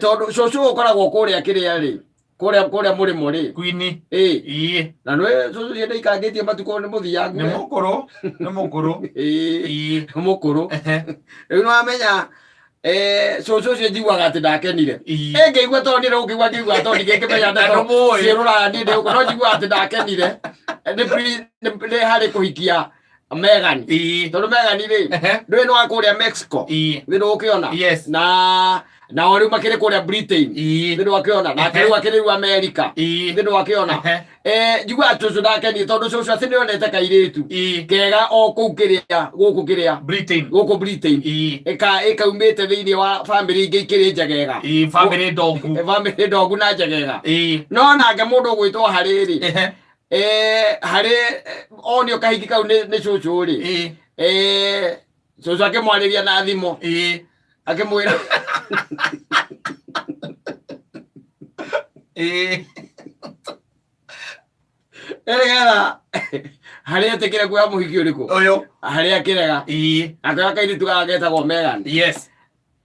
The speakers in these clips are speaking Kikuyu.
Tondũ cũcũ ũkoragwo kũrĩa kĩrĩa rĩ, kũrĩa mũrĩmo rĩ. Kwini. Ĩ. Ĩĩ. Na nĩ cũcũ cienda ikangĩtie matukũ nĩ mũthiangu. Nĩ mũkũrũ, nĩ mũkũrũ. Ĩ. Ĩĩ. Nĩ mũkũrũ. Rĩu nĩ wamenya cũcũ ũcio njiguaga atĩ ndakenire. Ĩĩ. Ĩ ngĩigua tondũ niĩ ngĩigua ngĩigua tondũ ndingĩkĩmenya Na ndũmũĩ. ciĩ rũraya niĩ ndĩ gũkũ no njiguaga atĩ ndakenire. Nĩ harĩ kũhikia Megan. Tondũ Megan rĩ, ndũĩ nĩ wa kũrĩa Mexico. Nĩ ndũgũkĩona. Yes. Na o rĩu makĩrĩ kũrĩa Britain. Nĩ ndwakĩona. Nake rĩu akĩrĩ rĩu America. Nĩ ndwakĩona. Njiguaga cũcũ ndakenie tondũ cũcũ atĩ nĩonete kairĩtu kega o kũu kĩrĩa gũkũ kĩrĩa Britain. Gũkũ Britain. Ĩka ĩkaumĩte thĩinĩ wa bamĩrĩ ingĩ ikĩrĩ njegega. Ĩĩ, bamĩrĩ ndongu. Bamĩrĩ ndongu na njegega. No nake mũndũ ũgwĩtwo harĩ rĩ, harĩ onio kahiki kau nĩ cũcũ rĩ, cũcũ akĩmwarĩria na thimũ, akĩmwĩra nĩgetha harĩ etĩkĩre kuoya mũhiki ũrĩkũ. Ũyũ. Harĩ akĩrega. Akĩoya kairĩtu gaka getagwo Megan.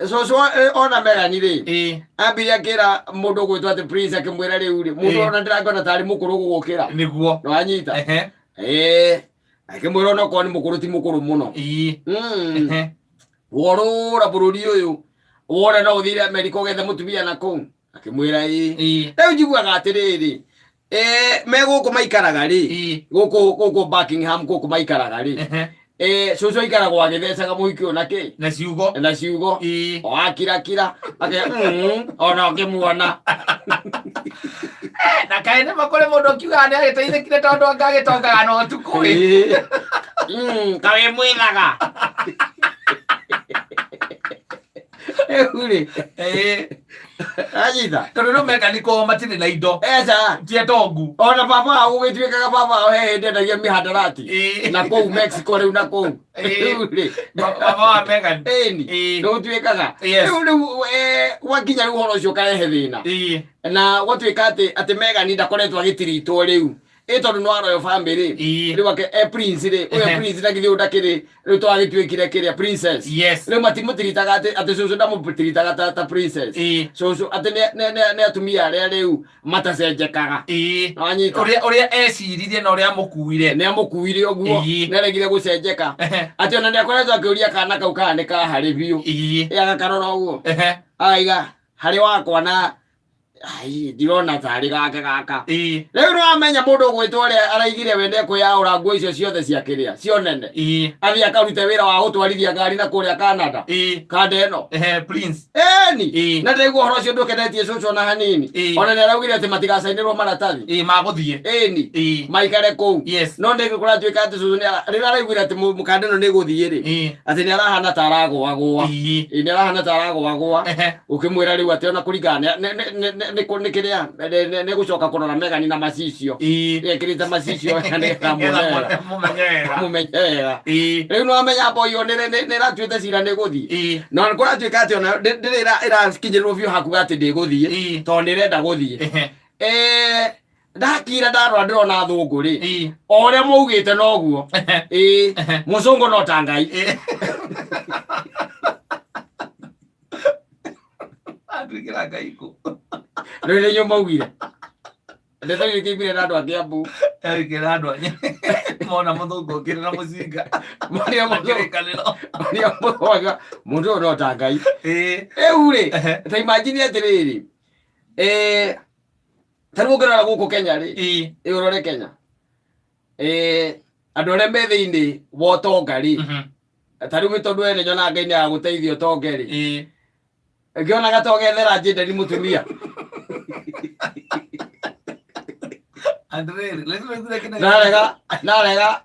Cũcũ ona Megan rĩ, ambire akĩra mũndũ ũgwĩtwo atĩ Prince, akĩmwĩra rĩu rĩ, mũndũ ona ndĩrakĩona tarĩ mũkũrũ gũgũkĩra. Nĩguo. Nĩwanyita? Akĩmwĩra onokorwo nĩ mũkũrũ ti mũkũrũ mũno. Worũra bũrũri ũyũ wone no ũthire Amerika ũgethe mũtumia na kũu. Akĩmwĩra ĩĩ. Rĩu njiguaga atĩrĩrĩ, me gũkũ maikaraga rĩ, gũkũ Buckingham gũkũ maikaraga rĩ, cũcũ aikaragwo agĩthecaga mũhiki ũyũ na kĩ? Na ciugo. Na ciugo. O akirakira ake ona ũkĩmuona. Na kaĩ nĩ makũrĩ mũndũ ũkiugaga nĩ agĩteithĩkire tondũ anga agĩtongaga na ũtukũ ĩ. Kaĩ mwĩthaga rĩu rĩ, anyita. Tondũ rĩu Megan kwao matirĩ na indo. Eca. Ti atongu. Ona baba wao gũgĩtuĩkaga baba wao he hĩndĩ endagia mĩhandarati na kũu Mexico rĩu na kũu. Rĩu rĩ, Baba wa Megan. Ĩni. Nĩ gũtuĩkaga rĩu gwakinya rĩu ũhoro ũcio ũkarehe thĩna na gwatuĩka atĩ Megan ndakoretwo agĩtiritwo rĩu ĩ tondũ nĩ wa royal family. Rĩu ake e prince rĩ, ũyũ prince na githĩ ũyũ ndakĩrĩ rĩu twagĩtuĩkire kĩrĩa princess. Rĩu matimũtiritaga atĩ cũcũ ndamũtiritaga ta princess. Cũcũ atĩ nĩ atumia arĩa rĩu matacenjekaga. Nĩwanyita? Ũrĩa eciririe na ũrĩa amũkuire. Nĩ amũkuire ũguo. Nĩ aregire gũcenjeka. Atĩ ona nĩ akoretwo akĩũria kana kau kana nĩ ka harĩ biũ. Ĩ agakarora ũguo. Agaiga harĩ wakwa na ai ndirona tarĩ gake gaka. Rĩu nĩ wamenya mũndũ ũgwĩtwo ũrĩa araigire we nĩekwĩyaũra nguo icio ciothe cia kĩrĩa cio nene. Athiĩ akarute wĩra wa gũtwarithia ngari na kũrĩa Canada. Kanda ĩno. Prince. Ĩni. Na ndaigua ũhoro ũcio ndũkenetie cũcũ ona hanini. Ona nĩ araugire atĩ matigacainĩrwo maratathi. Ĩĩ, magũthiĩ. Ĩni. Maikare kũu. No nĩ kũratuĩka atĩ cũcũ rĩrĩa araiguire atĩ mũkanda ĩno nĩ ĩgũthiĩ rĩ, atĩ nĩ arahana ta aragũagũa. Ĩĩ, nĩ arahana ta aragũagũa. Ũkĩmwĩra rĩu atĩ ona kũringana nĩ kĩrĩa nĩ gũcoka kũrora Megani na macicio. Ekĩrĩte macicio wega nĩgetha muone wega. Mũmenye wega. Mũmenye wega. Rĩu nĩ wamenya boyo nĩ ĩratuĩte cira nĩ gũthiĩ. Na nĩ kũratuĩka atĩ ona ndĩrĩ ĩrakinyĩrĩrwo biũ hakuga atĩ ndĩgũthiĩ tondũ nĩ ĩrenda gũthiĩ. Ndakira ndarora ndĩrona athũngũ rĩ, o ũrĩa maugĩte noguo. Ĩĩ, mũcũngũ no ta Ngai. Atuĩkĩra Ngai kũ? Rĩu nĩ inyuĩ maugire ndeto iria kĩiguire na andũ a Kĩambu. Atuĩkĩra andũ anya mona mũthũngũ ũkĩrĩ na mũcinga. Marĩa Na kĩrĩkanĩro. Marĩa mũthwaga mũndũ ũyũ no ta Ngai. Rĩu rĩ, ta imagine atĩrĩrĩ, ta rĩu ũngĩrora gũkũ Kenya rĩ, ĩ ũrore Kenya, andũ arĩa me thĩinĩ wa ũtonga rĩ, ta rĩu tondũ we nĩnyonaga Ngai nĩ agagũteithia ũtonge rĩ, ngĩonaga ta ũgethera njĩnderi mũtumia. Atĩrĩrĩ, rĩu nĩguo kĩnene. Narega narega.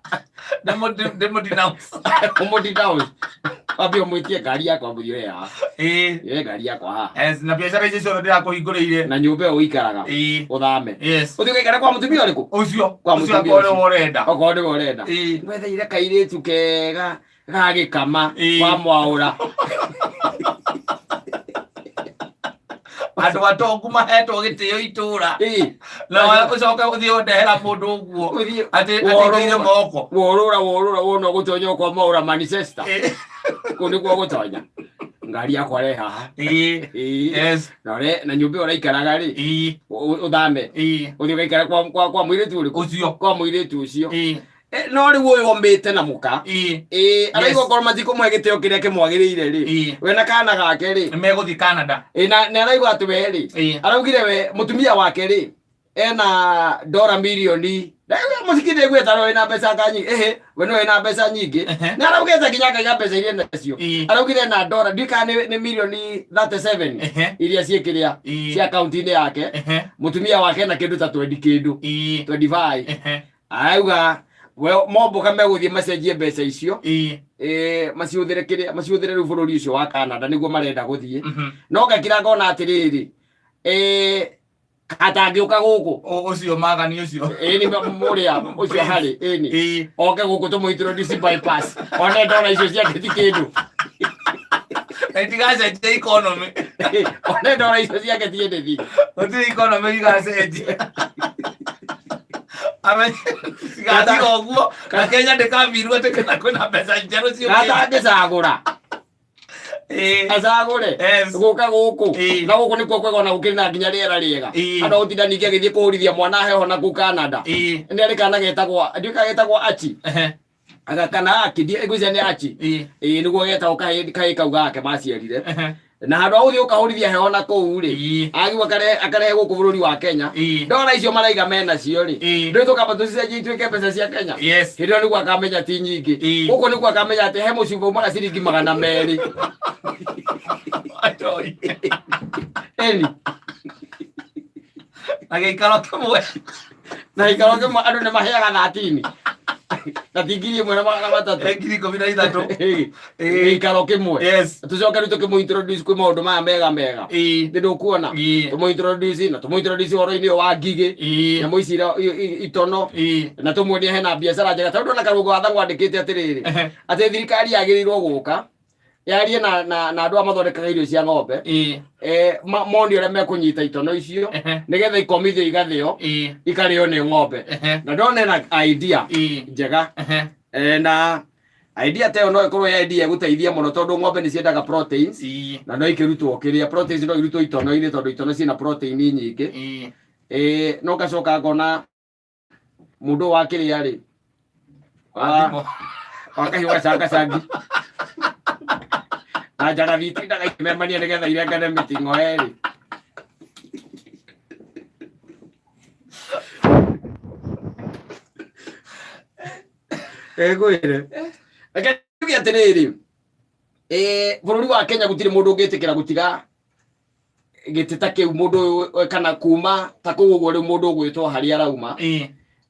Ndĩmũ-denounce. Ũmũ-denounce wambe ũmwĩtie ngari yakwa mũthiĩ haha. Yoe ngari yakwa haha. Yes, na biacara icio ciothe ndĩrakũhingũrĩire. Na nyũmba ĩyo ũikaraga ũthame. Ũthiĩ ũgaikare kwa mũtumia ũrĩkũ? Ũcio. Kwa Ũcio mũtumia akorwo ũcio. nĩwe ũrenda. Okorwo nĩwe ũrenda. Wetheire kairĩtu kega gagĩkama wa mwaũra. Andũ atongu mahetwo gĩtĩo itũra. Na ũcoke ũthiĩ ũndehera mũndũ ũguo. Ũthiĩ Atĩ aingĩire moko. Worũra worũra wona ũgũtonya kwa mwaũra Manchester. Kũu nĩkuo gũtonya. Ngari yakwa re haha. Ĩĩ. Ĩĩ. Yes. Na ũre na nyũmba ĩyo ũraikaraga rĩ, Ĩĩ. ũthame. Ĩĩ. Ũthiĩ ũgaikare kwa mũirĩtu ũrĩkũ? Ũcio. Kwa mũirĩtu ũcio. Ĩĩ. No rĩu ũyũ omĩte na mũka. Ĩĩ. Ĩĩ, araigua Yes. okorwo matikũmũhe gĩtĩo kĩrĩa kĩmwagĩrĩire rĩ. Ĩĩ. We na kana gake rĩ. Nĩmegũthiĩ Canada. Ĩĩ, na nĩ araigua atĩ we rĩ. Ĩĩ. Araugire we mũtumia wake rĩ ena ndora mirioni mũcikinde gweta no wĩna mbeca nga nyingĩ ĩhĩ we no wĩna mbeca nyingĩ nĩ araugĩte nginya akaiga mbeca iria nacio araugire na ndora ndiũĩ kana nĩ mirioni 37 iria ciĩ kĩrĩa cia akaunti-inĩ yake mũtumia wake na kĩndũ ta 20 kĩndũ 25 arauga we mombũka megũthiĩ macenjie mbeca icio macihũthĩre kĩrĩa macihũthĩre rĩu bũrũri ũcio wa Canada nĩguo marenda gũthiĩ no ngakira ngona atĩrĩrĩ atangĩũka gũkũ. Ũcio magani ũcio. Ĩni mũrĩa ũcio harĩ ĩni oke gũkũ tũmũ introduce bypass one ndona icio ciake ti kĩndũ. Na itigacenjia economy. One ndona icio ciake ti anything. Gũtirĩ economy igacenjia. Amenye cigatiga ũguo na Kenya ndĩkambirwo atĩ kwĩna mbeca njerũ ciũkĩte. Gatangĩcagũra acagũre gũka gũkũ na gũkũ nĩkuo kwega ona gũkĩrĩ na nginya rĩera rĩega andũ agũtinda ningĩ agĩthiĩ kũhũrithia mwana heho na kũu Canada nĩ arĩ kana getagwo ndiũĩ kana getagwo Achi Aka kana Aki ngwĩciria nĩ Achi ĩĩ nĩguo getagwo kahĩĩ kau gake maciarire na handũ ha gũthiĩ gũkahũrithia heho na kũu rĩ agĩrĩirwo akarehe gũkũ bũrũri wa Kenya ndora icio maraiga menacio rĩ ndũĩ tũkamba tũcicenjie ituĩke mbeca cia Kenya Yes. hĩndĩ ĩyo nĩguo akamenya ti nyingĩ gũkũ nĩguo akamenya atĩ he mũcuba umaga ciringi 200. Atoi. Eni. Na gĩikaro kĩmwe. Na gĩikaro kĩmwe andũ nĩ maheaga 13 na ti 1300. 13,000. Gĩikaro kĩmwe. Yes. Tũcoke rĩu tũkĩmũ introduce kwĩ maũndũ maya mega mega. Nĩ ndũkuona tũmũ introduce na tũmũ introduce ũhoro-inĩ ũyũ wa ngigĩ nyamũ ici itono na tũmuonie hena biacara njega tondũ ona Karũngo wa Thang'wa andĩkĩte atĩrĩrĩ atĩ thirikari yagĩrĩirwo gũka yarie na andũ a mathondekaga irio cia ng'ombe mone ũrĩa mekũnyita itono icio nĩgetha ikomithio igathĩo ikarĩo nĩ ng'ombe na ndona ena idea njega na idea ta ĩyo no ĩkorwo ya idea ĩgũteithia mũno tondũ ng'ombe nĩ ciendaga proteins na no ikĩrutwo kĩrĩa proteins no irutwo itono-inĩ tondũ itono ciĩna protein nyingĩ no ngacoka ngona mũndũ wa kĩrĩa rĩ wa kahiũ gacangacangi na njagathi itindaga ikĩmemania nĩgetha irengane mĩting'o erĩ ngwĩre reke njuge atĩrĩrĩ bũrũri wa Kenya gũtirĩ mũndũ ũngĩtĩkĩra gũtiga gĩtĩ ta kĩu mũndũ ũyũ kana kuma ta kũu ũguo rĩu mũndũ ũgwĩtwo harĩa arauma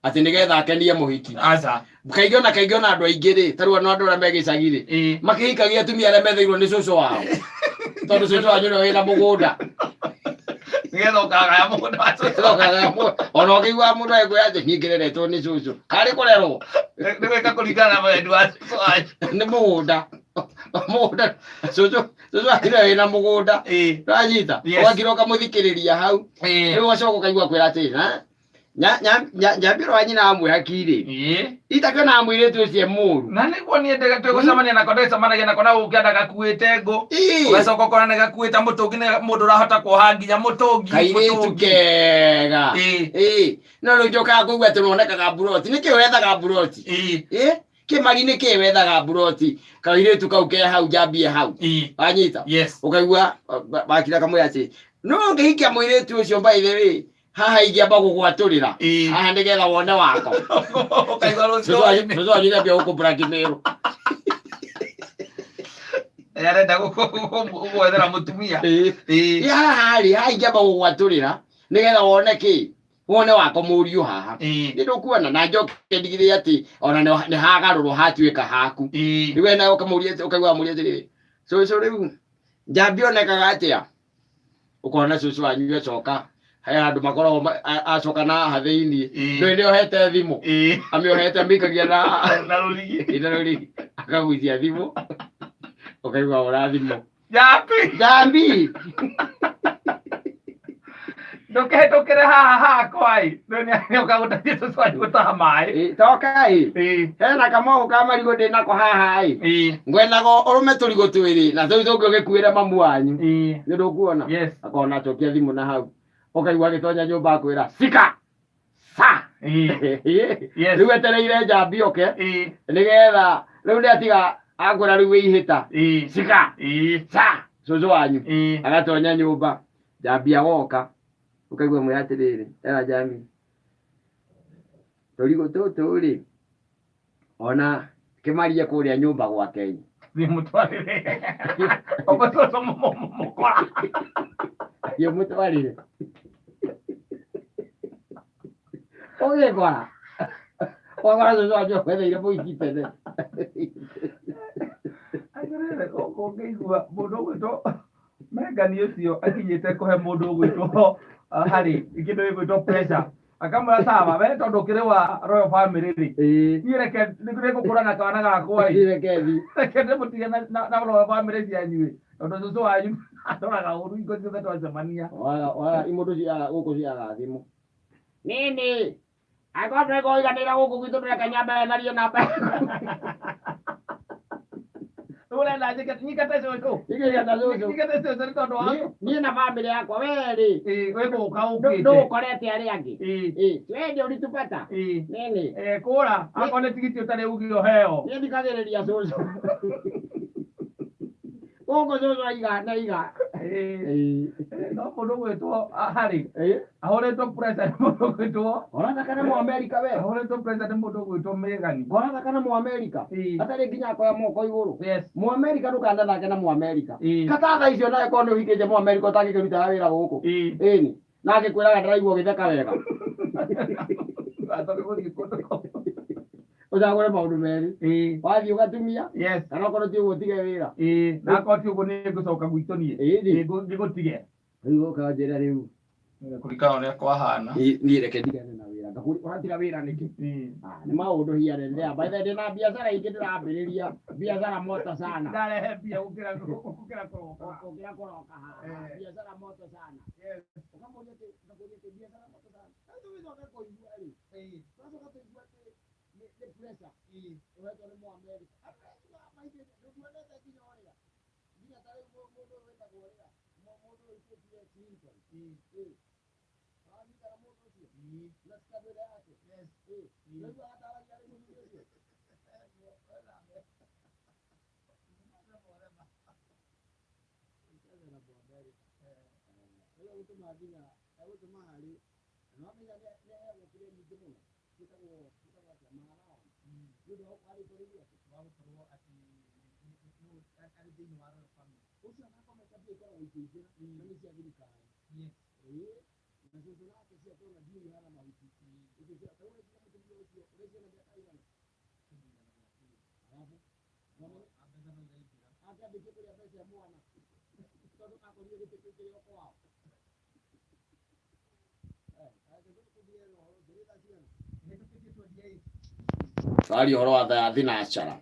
atĩ nĩgetha akenie mũhiki Aca. Kaingĩ ona kaingĩ ona andũ aingĩ rĩ ta rĩu ona andũ arĩa me gĩcagi rĩ makĩhikagia atumia arĩa metheirwo nĩ cũcũ wao tondũ cũcũ wanyu nĩwe wĩna mũgũnda Nĩgetha ũkagaya mũgũnda wa cũcũ. Ona ũkĩiguaga mũndũ agĩkwĩra atĩ niĩ ngĩreretwo nĩ cũcũ karĩ kũrerwo Nĩ gwĩka kũringana na wendi wa cũcũ wanyu. Nĩ mũgũnda mũgũnda cũcũ cũcũ akire wĩna mũgũnda ũranyita Yes. ũgakira ũkamũthikĩrĩria hau rĩu ũgacoka ũkaigua kwĩra atĩ nyambĩro wa nyina wa mwĩhaki rĩ itakĩona mũirĩtu ũcio e mũru Na nĩguo niĩ twĩgũcemania nako ndĩcemanagia nako na gũkĩenda gakuĩte ngũ ũgacoka ũkona nĩ gakuĩte mũtũngi nĩ mũndũ ũrahota kuoha nginya mũtũngi Kairĩtu mũtũngi. kega no rĩu njokaga kũigua atĩ nonekaga mburoti nĩkĩ wethaga mburoti kĩmari nĩkĩ wethaga mburoti kairĩtu kau ke hau njambie hau wanyita Yes. Ũkaigua wakira kamwĩra atĩ no ũngĩhikia mũirĩtu ũcio by the way haha ingĩamba gũgwatũrĩra haha nĩgetha wone wako Ũkaigua rũciũ hwaĩ-inĩ. Cũcũ wanyu nĩambia gũkũ blackmail. Arenda gũgwethera mũtumia. Ĩ haha rĩ haha ingĩamba gũgwatũrĩra nĩgetha wone kĩ wone wako mũriũ haha nĩ ndũkuona na njoke ndigire atĩ ona nĩ hagarũrwo hatuĩka haku rĩu we nawe ũkamũria ũkaigua amũria atĩrĩrĩ cũcũ rĩu njambi onekaga atĩa ũkona cũcũ wanyu acoka he handũ makoragwo acoka na haha thĩiniĩ ndũĩ nĩ ohete thimũ amĩohete amĩikagia na Na rũrigi. Na rũrigi akagucia thimũ ũkaigua ũra thimũ Njambi. Njambi. Ndũkĩhĩtũkĩre haha hakwa ĩ. Nĩ ũka gũteithia cũcũ wanyu gũtaha maĩ. Ĩ, toka ĩ. Hena kamogũ ka marigũ ndĩ nako haha ĩ. Ngwendaga ũrũme tũrigũ twĩrĩ na tũu tũngĩ ũgĩkuĩre mamu wanyu. Nĩ ndũkuona? Yes. Akona acokia thimũ na hau. Ũkaigua agĩtonya nyũmba akwĩra cika sa. Yes. Rĩu etereire njambi oke nĩgetha rĩu nĩ atiga akwĩra rĩu wĩ ihĩta. Cika sa cũcũ wanyu. Agatonya nyũmba njambi agoka ũkaigua mwĩra atĩrĩrĩ era njambi tũrigũ tũtũ rĩ ona kĩmarie kũrĩa nyũmba gwake ĩ. Thiĩ mũtwarĩre. Ũguo cũcũ mũkora. Thiĩ ũmũtwarĩre ũgĩkora wakora cũcũ wanyu akwetheire mũiki tene. Atĩrĩrĩ, ũngĩigua mũndũ ũgwĩtwo Megan ũcio akinyĩte kũhe mũndũ ũgwĩtwo Harry kĩndũ gĩgwĩtwo pressure akamwĩra sawa we tondũ ũkĩrĩ wa royal family rĩ, niĩ reke nĩngũkũra na kana gakwa ĩ. Reke thiĩ. Reke ndĩmũtige na royal family cianyu ĩ, tondũ cũcũ wanyu andoraga ũru hingo ciothe twacemania. Waga waga imũndũ ciaga gũkũ ciaga thimũ nini angĩkorwo ndũreka ũiganĩra gũkũ gwitũ ndũreka nyambe tharie namba. Rĩu ũrenda njĩke nyingate cũcũ? Nyingate cũcũ. Nyingate cũcũ nĩ tondũ wa Niĩ na bamĩrĩ yakwa we rĩ Ĩ, wĩ gũka ũkĩte. Ndũgũkorete arĩa angĩ. Ĩ, wendi ũritubata. Nini. Eh, kũra akorwo nĩ tigiti ũtarĩ uge ũheo. Niĩ thikagĩrĩria cũcũ gũkũ cũcũ aiga na iga. No mũndũ ũgwĩtwo Harry ahũrĩtwo pressure nĩ mũndũ ũgwĩtwo Ũrathaka na Mũamerika we. Ahũrĩtwo pressure nĩ mũndũ ũgwĩtwo Meghan. Ũrathaka na Mũamerika. Atarĩ nginya akoya moko igũrũ. Mũamerika ndũkanathake na Mũamerika. Kata thaa icio nawe korwo nĩ ũhikĩte Mũamerika ũtangĩkĩrutaga wĩra gũkũ. Ĩni. Na angĩkwĩraga ndaraigua ũgĩtheka wega. Acoke gũthiĩ kũndũ kũu. Ũcagũre maũndũ merĩ. Wathiĩ ũgatumia kana okorwo ti ũguo ũtige wĩra. Ĩ, na akorwo ti ũguo nĩ ngũcoka gwitũ niĩ. Ĩni. Ĩ, ngĩgũtige. Rĩu ũka njĩra rĩu. Kũringana ũrĩa kwahana. Niĩ reke ndigane na wĩra. Ngakũria ũratiga wĩra nĩkĩ? Ah, nĩ maũndũ here and there. By the way, ndĩna biacara ingĩ ndĩrambĩrĩria. Biacara moto sana. Ndarehe mbia gũkĩra kũroka. Gũkĩra kũroka haha. Biacara moto sana. Ũkamũria atĩ ngakũria atĩ biacara moto sana. Rĩu tũgĩcoka kũigua rĩ. Tũgacoka tũigua atĩ nĩ pressure. Ũhetwo nĩ Mũamerika. Andũ acio maingĩ ndũtuonete nginya ũrĩa. Nginya ta rĩu mũndũ ũyũ wĩtagwo ũrĩa. Mũndũ ũyũ ũikĩtie Clinton. Ũranyitana mũndũ ũcio? Na scandal ĩrĩa yake. Ũraigua ataragia rĩu mũthuri ũcio? Gũcheza na Mũamerika. Ũyũ egũtũma nginya egũtũma harĩ na wamenya nĩ aheagwo kĩrĩa nyingĩ mũno ciĩtagwo atĩa ma allowance nĩ ũndũ wa rĩtwa rĩu rĩake. Wa gũkorwo atĩ arĩ thĩinĩ wa royal family. Ũcio agakomete mbia ikoragwo ikĩingĩra na nĩ cia thirikari. Ĩĩ, na cũcũ nake ciake ona ndiũĩ ihana mahuti. Icio cia ta ũreciria mũtumia ũcio ũreciria na mĩaka ĩigana? Arabu Mbeca no iraingĩra. Angĩambĩtie kũrĩa mbeca cia mwana tondũ akorire gĩtĩ kĩu kĩrĩ o kwao. Eh, reke tũthiĩ na ũhoro ũcio. Nĩ thaa cigana? Ĩhĩtũkĩtie 28. Twaria ũhoro wa thaa thinacara.